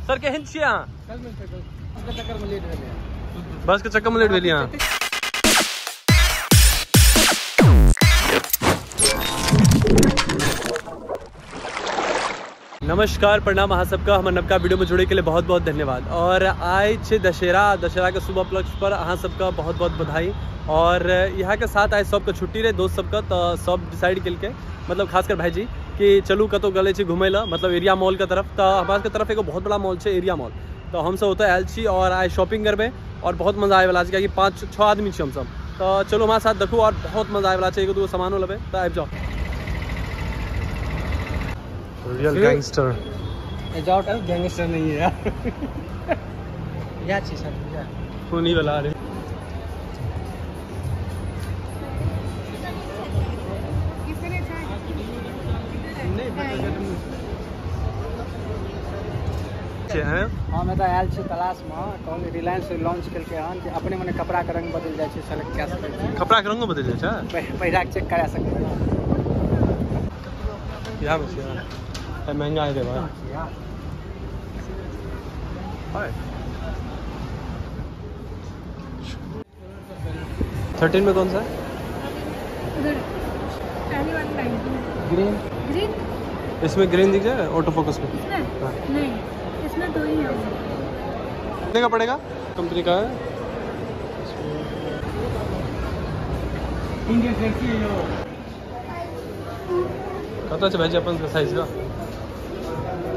Sir केहन छियै अहाँ? बस के चक्कर में लेट भेलियै अहाँ। नमस्कार, प्रणाम अहाँ सबका। हमर नवका वीडियो में जुड़े के लिए बहुत बहुत धन्यवाद। और आइ छै दशहरा, दशहरा के शुभ उपलक्ष्य पर अहाँ सबका बहुत बहुत बधाई। और यहाँ के साथ आइ सबके छुट्टी रहे दोस्त सबके, तो सब डिसाइड केलकै, मतलब खासकर भाईजी, कि चलू कतहु गले छी घुमै लए, मतलब एरिया मॉल के तरफ। तो हमरा सबके तरफ एगो बहुत बड़ा मॉल छै एरिया मॉल, तो हमसब ओतऽ आयल छी और आइ शॉपिंग करबै और बहुत मजा आबैवला छै, कियाकि 5-6 आदमी छी हमसब। तो चलू हमारा साथ देखू और बहुत मजा आबैवला छै, एगो दूगो सामानो लेबै, तो आबि जाउ। रियल गैंगस्टर जाओ, गैंगस्टर नहीं है यार। या छी सर या फोनी वाला रे। हम एतऽ आयल छी तलाश में, कहलियै रिलायंस लॉन्च केलकै हन कि अपने मने कपड़ा के रंग बदलि जाइ छै, सेलेक्ट कए सकै छी। कपड़ा के रंगो बदलि जाइ छै, पहिरा के चेक करा सकै छी। यहाँ में छै महंगा है भाई। 13 में कौन सा है? ग्रीन। ग्रीन इसमें ग्रीन दिख जाएगा ऑटो फोकस में? इसमें? हाँ। नहीं, इसमें दो ही है। कितने का पड़ेगा? कंपनी का है। कत छै भाईजी अपन साइज का?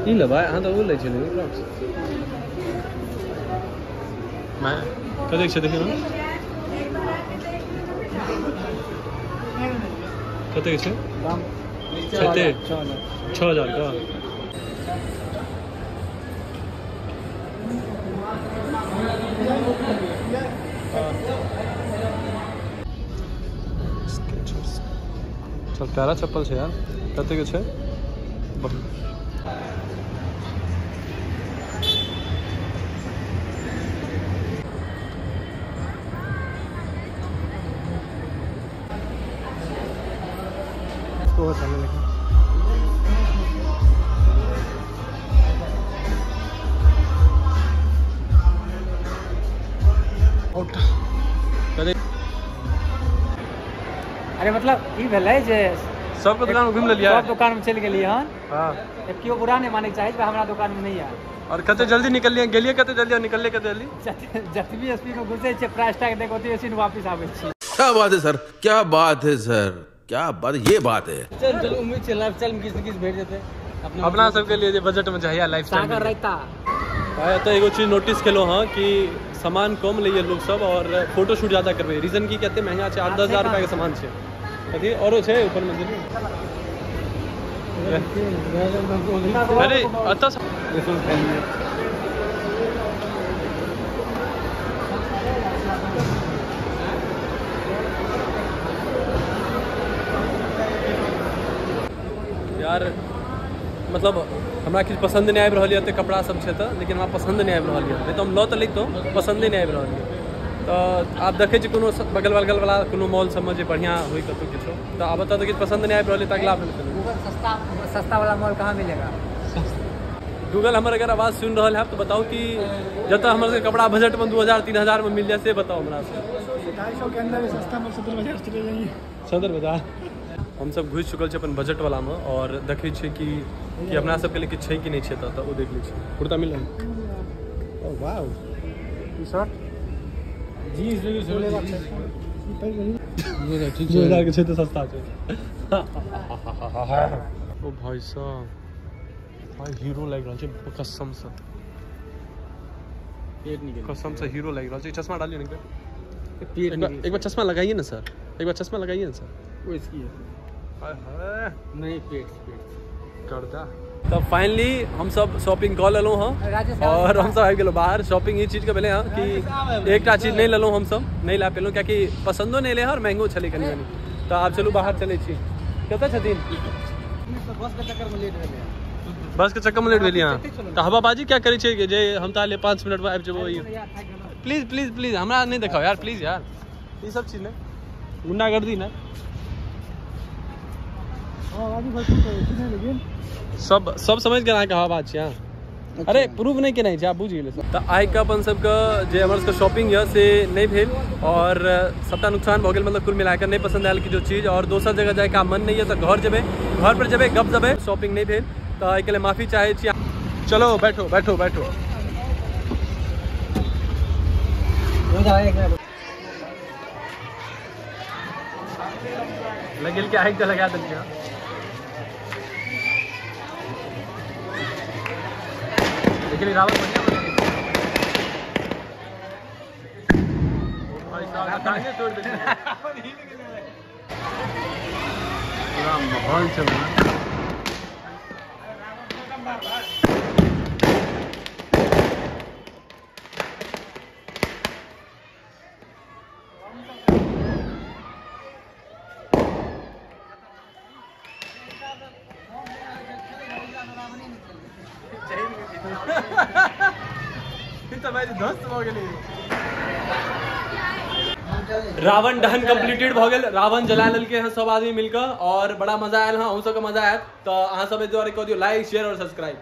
ई लेबै अहाँ? तऽ ओ लै छै ने। मैं कतेक छै देखियौ ने, कतेक छै दाम? 6,000 का। चल प्यारा चप्पल छै यार। कतेक छै? अरे मतलब ई भेलै जे सबके दुकान में घुमि लेलियै, सब दुकान में चलि गेलियै हन। हां, केओ बुरा नहि मानैके चाही जे हमरा दुकान में नहीं आयल। और कते जल्दी निकलियै, गेलियै कते जल्दी और निकललियै कते जल्दी। जतबी स्पीड में घुसै छियै प्राइस टैग देख ओतबी स्पीड वापस आबै छियै। क्या बात है सर, क्या बात है सर, क्या बात, ये बात है। चल चल उम्मीद छै लाइफ स्टाइल में किछ न किछ भेट जेतै अपना सबके लिए, जे बजट में चाहिए लाइफ स्टाइल। सागर रायता भाई। तो एगो चीज नोटिस केलहुँ हँ कि सामान कम लैए लोग सब और फोटो शूट ज़्यादा करबै। रीजन की कहते महंगा छै, 8-10 हजार रुपया के सामान छै। कथी औरो छै ऊपर में? अरे अतः यार मतलब हमरा किछु पसन्द नहि आबि रहल यऽ, कपड़ा सब छै तऽ, लेकिन हमरा पसन्द नहि आबि रहल यऽ, नहि तऽ हम लऽ तऽ लैतहुँ, पसन्दे नहि आबि रहल यऽ। तऽ आब देखै छी कोनो बगल बगलवला कोनो मॉल सबमे जे बढ़िआँ होइ कतहु किछो। तऽ आब एतऽ तऽ किछु पसन्द नहि आबि रहल यऽ, तऽ अगिला गूगल सस्ता सस्ता वाला मॉल कहाँ मिलेगा? गूगल हमर अगर आवाज़ सुनि रहल है तऽ बताउ कि जतऽ हमर सबके कपड़ा बजटमे 2000-3000 में मिल जाए से बताउ हमरा से। 250 के अंदर सस्ता मॉल सदर बाजार चले जाइए। सदर बाजार हमसब घुसि चुकल छी अपन बजट वाला में और देखै छियै कि अपना सबके लिए किछु छै कि नहि छै, तऽ ओ देख लै छी। कुर्ता मिल रहल? Oh wow, T shirt jeans लेबै सर, ठीक छै 2000 के छै तऽ सस्ता छै। ओ भाई साहब, भाई हीरो लागि रहल छै कसम से, कसम से हीरो लागि रहल छै। चश्मा डालिए ने एक बार, चश्मा लगाइए ना सर, एक बार चश्मा लगाइए ना सर। वो इसकी है। हाय हाय, नहीं पेट पेट करदा। तब फाइनली हम सब शॉपिंग कऽ लेलहुँ हँ और हम सब आबि गेलहुँ बाहर। शॉपिंग ई चीजके भेलै हँ कि एकटा चीज नहि लेलहुँ, हमसब नहि लए पेलहुँ कियाकि पसन्दो नहि एलै हँ और महंगो छलै कनि कनि। तऽ आब चलू बाहर चलै छी। कतऽ छथिन? बस के चक्कर में लेट भेलै। बस के चक्कर में लेट भेलियै अहाँ? तऽ हवाबाजी क्या करै छियै जे हम तऽ 5 मिनटमे आबि जेबो? प्लीज प्लीज प्लीज हमरा नहि देखाउ यार, प्लीज यार, ई सब चीज नहि, गुंडागर्दी नहि। सब सब समझ गेल अहाँके हवा छी। हाँ अरे प्रूव नहीं केनाइ छै, आब बुझि गेलै। तऽ आइके अपन सबके जे हमर सबके शॉपिंग यऽ से नहि भेल और सबटा नुकसान भऽ गेल, मतलब कुल मिलाकऽ नहि पसंद आयल किछो चीज और दोसर जगह जाइके आब मन नहि यऽ, तऽ घर जेबै, घर पर जेबै, गप देबै। शॉपिंग नहि भेल तऽ एहिके लेल माफी चाहै छी। चलो बैठो बैठो बैठो। लगेल के आगि तऽ लगा देलियै। लेकिन रावण बढ़िया बना भाई साहब, टांगे तोड़ देलकै। पूरा माहौल छै ना। रावण दहन कंप्लीटेड भऽ गेल, रावण जला लेलकै हँ सब आदमी मिलकर और बड़ा मजा आयल हँ, अहूँ सबके मजा आयत। तऽ अहाँ सब एहि दुआरे कऽ दियौ लाइक शेयर और सब्सक्राइब।